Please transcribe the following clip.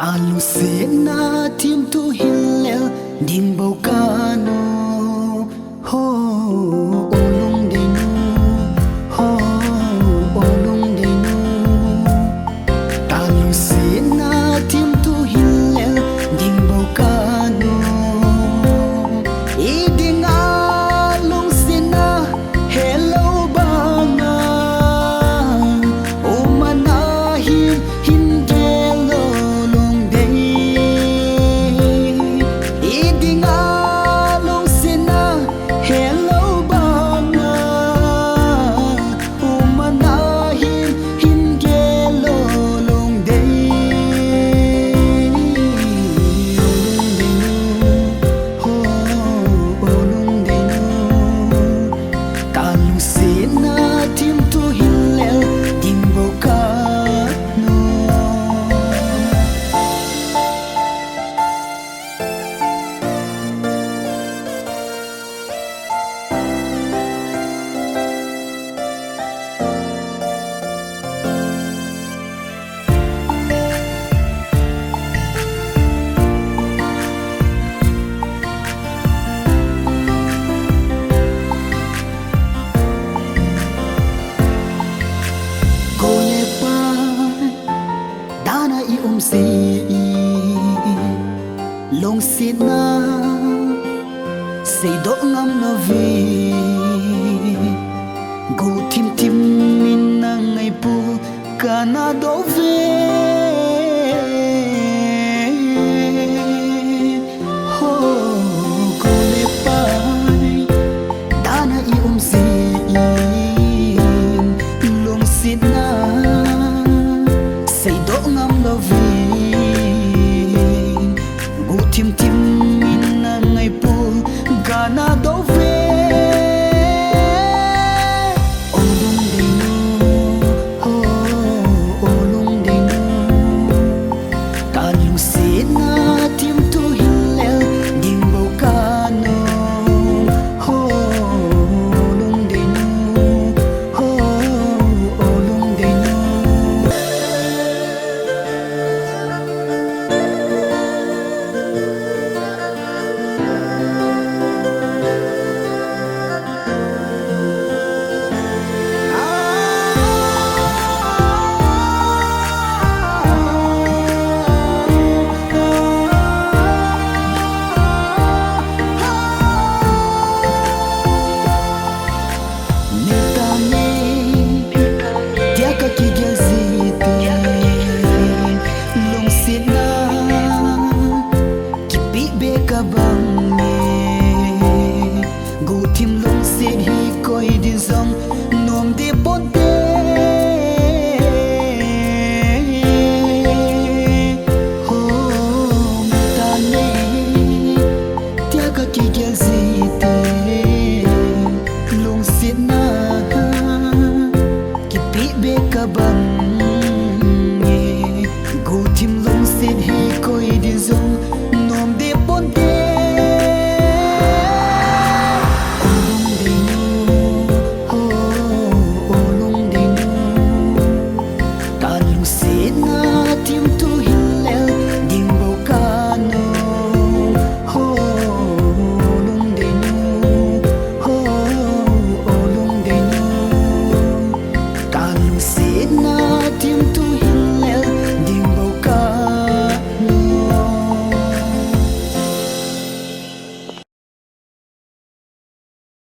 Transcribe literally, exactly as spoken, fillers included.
Alungsetna thimthu hillel ding bou kanu. Ho, o lungdei nu. Ho, o lungdei nu. Alungsetna thimthu hillel ding bou kanu. Idinga lungsetna helou banga, umana hin, hin gel lou lungdei. Idinga lungsetna helou banga, umana hin, hin gel lou lungdei. Lungdei nu, ho, o lungdei nu. Kalungsetna thimthu hillel ding bou kanu. Koi le pai, dana i um sei, lungsetna seidoh ngam lou ve. Guh thimthim in na ngaipu kana doh ve.